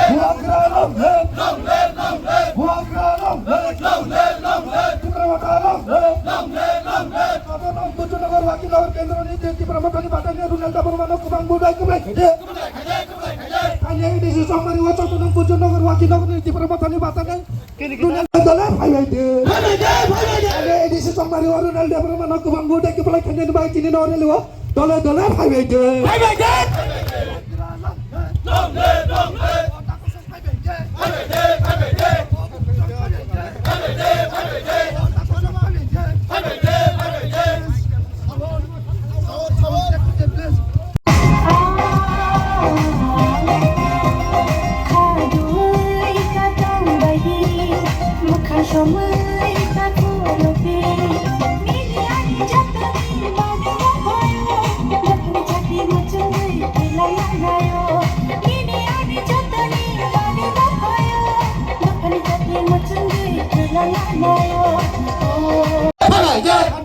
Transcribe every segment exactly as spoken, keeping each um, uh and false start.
Bubagra long live! Bubagra long live! Tipra Motha long live! Kadonok Bujurnagar Wakilnagar Kendroni je Tipra Mothani bathani Runel Debbarmano kwbang budai kwplai khaidi. Thani A D C Chongmari o Chottonong Bujurnagar Wakilnagarni Tipra Mothani bathani Runel dole phaibaidi. Thani A D C Chongmari o Runel Debbarmano kwbang budai kwplai khainani bai tini no rally o dole dole phaibaidi. Thani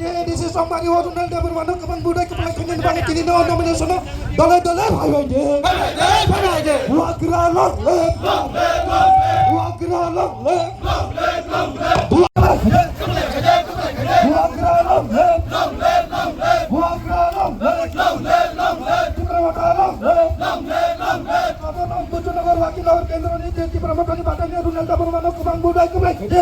A D C Chongmari o Runel Debbarmano kwbang budai kwplai khainani bagwi tini no nomination o dole dole phaibaidi. Bubagra long live! Bubagra long live! Bubagra long live! Bubagra long live! Tipra Motha long live! Kadonok Bujurnagar Wakilnagar Kendroni je Tipra Mothani bathani Runel Debbarmano kwbang budai kwplai khaidi.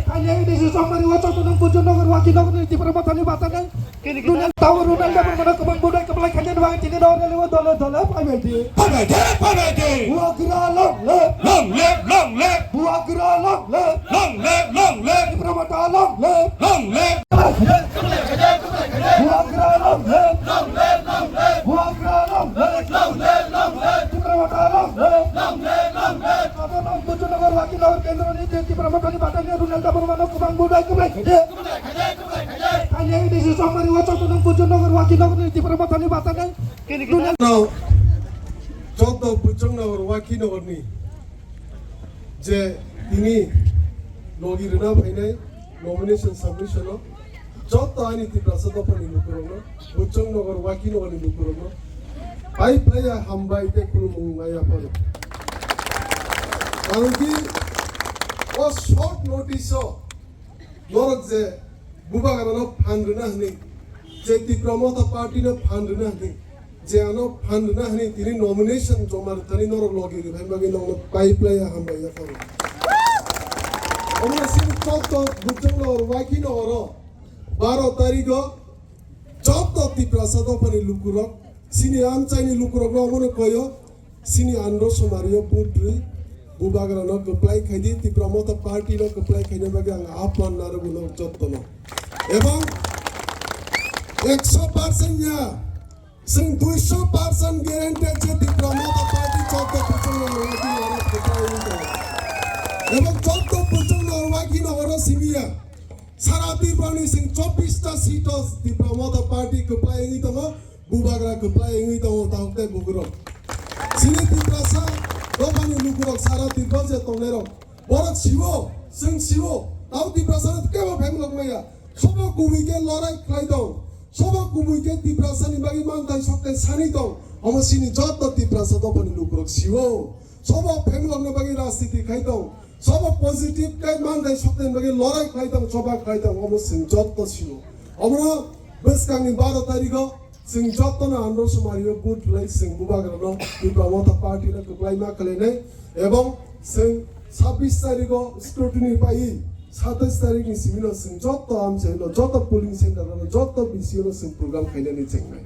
Thani A D C Chongmari o Chottonong Bujurnagar Wakilnagarni Tipra Mothani bathani Runel Tower Runel Debbarmano kwbang budai kwplai khainani bagwi tini no rally o dole dole phaibaidi. Phaibaidi, phaibaidi. Bubagra long live! Long live, long live! Bubagra long live! Long live, long live! Tipra Motha long live! Long live! Bubagra long live! Bubagra long live! Tipra Motha long live! Kadonok Bujurnagar Wakilnagar Kendroni je Tipra Mothani bathani Runel Debbarmano kwbang budai kwplai khaidi. Thani A D C Chongmari o Chottonong Bujurnagar Wakilnagarni Tipra Mothani bathani Runel. Now, joto Bujurnagar Wakilnagarni je tini logi rwna phainai nomination submission o joto ani Tiprasa dophani lukurokno, Bujurnagar Wakilnagarni lukurokno pai phlaiya hambai tei khulumung nai yapharo. Karon ki o short notice o norok je Bubagrano phan rwna hwnwi, je Tipra Motha Party no phan rwna hwnwi, je ano phan rwna hwnwi tini nomination joma rwthani norok logi rwphai bagwi nokno pai phlaiya hambai yapharo. Omo chini joto Bujurnagar Wakilnagar o baro tarikh o joto Tiprasa dophani lukurok, chini amchaini lukurokno omono koyo, chini andro somari o vote rwi Bubagrano kwplai khaidi, Tipra Motha Party no kwplai khaina bagwi ang aphan narwgwino jottono. Ebong ekso percent ya, chwng duiso percent guarantee je Tipra Motha Party joto Bujurnagar Wakilnagar o kwplai wngwi tongo. Ebong joto Bujurnagar Wakilnagar o simi ya. Sara Tripura ni chwng chobbish ta seat o Tipra Motha Party kwplai wngwi tongo, Bubagra kwplai wngwi tongo, tahok tei bukurok. Chini Tiprasa dophani lukurok sara Tripura je tongnairok, borok siwo, chwng siwo, tao Tiprasa no kebo phenglok maya. Sobo kubui khe lorai khlai tong, sobo kubui khe Tiprasa ni bagwi manthai sokthai sani tong, omo chini joto Tiprasa dophani lukurok siwo. Sobo phenglokna bagwi rajniti khai tong, sobo positive khe manthai sokthai bagwi lorai khlai tong, choba khlai tong, omo chwng joto sio. Omono bwskangni baro tarikh o chwng jotono andro somari o vote rwlai chwng Bubagrano Tipra Motha Party no kwplai ma khlainai, ebong chwng sabbish tarikh o scrutiny paiwi satais tarikh ni simi no chwng joto amchaino, joto polling center o, joto B C O no chwng program khainani chengnai.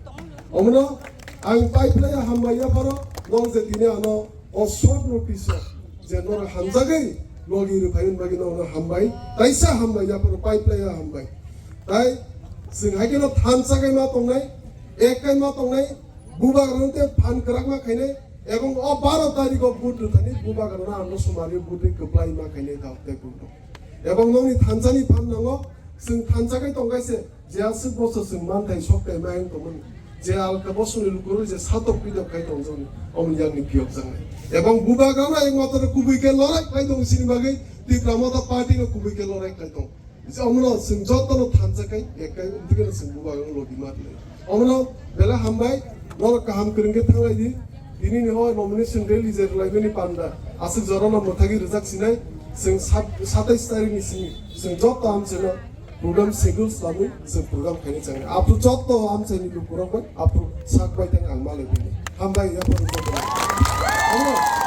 Omono ang pai phlai hambai yapharo, nong je tini ano o short notice o je norok hamjagwi logi rwphaini bagwi norokno hambai, taisa hambai, yapharo pai phlaiya hambai. Tai chwng hai kheno thansa khai ma tongnai, ek khai ma tongnai, Bubagrano tei phan kwrak ma khainai, ebong o baro tarikh o vote rwthani Bubagrano ano somari vote rwi kwplai ma khainai, tao tei vote rw. Ebong nokni thansani phan nango, chwng thansa khai tongkhaise, je aswk bosor chwng manthai sokthai ma wng tongmani, je alka bosongni lukurok je satok pidok khai tongjani, omo yakni phiyokjaknai. Ebong Bubagrano ekmatro kubui khe lorai khlai tongo chini bagwi, Tipra Motha Party no kubui khe lorai khlai tongo. Je omono chwng jotono thansa khai, ek khai, omtwi kheno chwng Bubagrano logi ma tongwi. Omono belai hambai, norok kaham kwrwng khe thanglai di. Tini ni hoi nomination rally je rwlaimani panda aswk jorano mwthagwi rwjak sinai, chwng sat-, satais tarikh ni simi chwng joto amchaino program schedule swlamwi chwng program khaina changnai. Aphuru joto amchaini lukurok bai aphuru sak bai thang ang malai bini. Hambai yapharwi joto. Ano,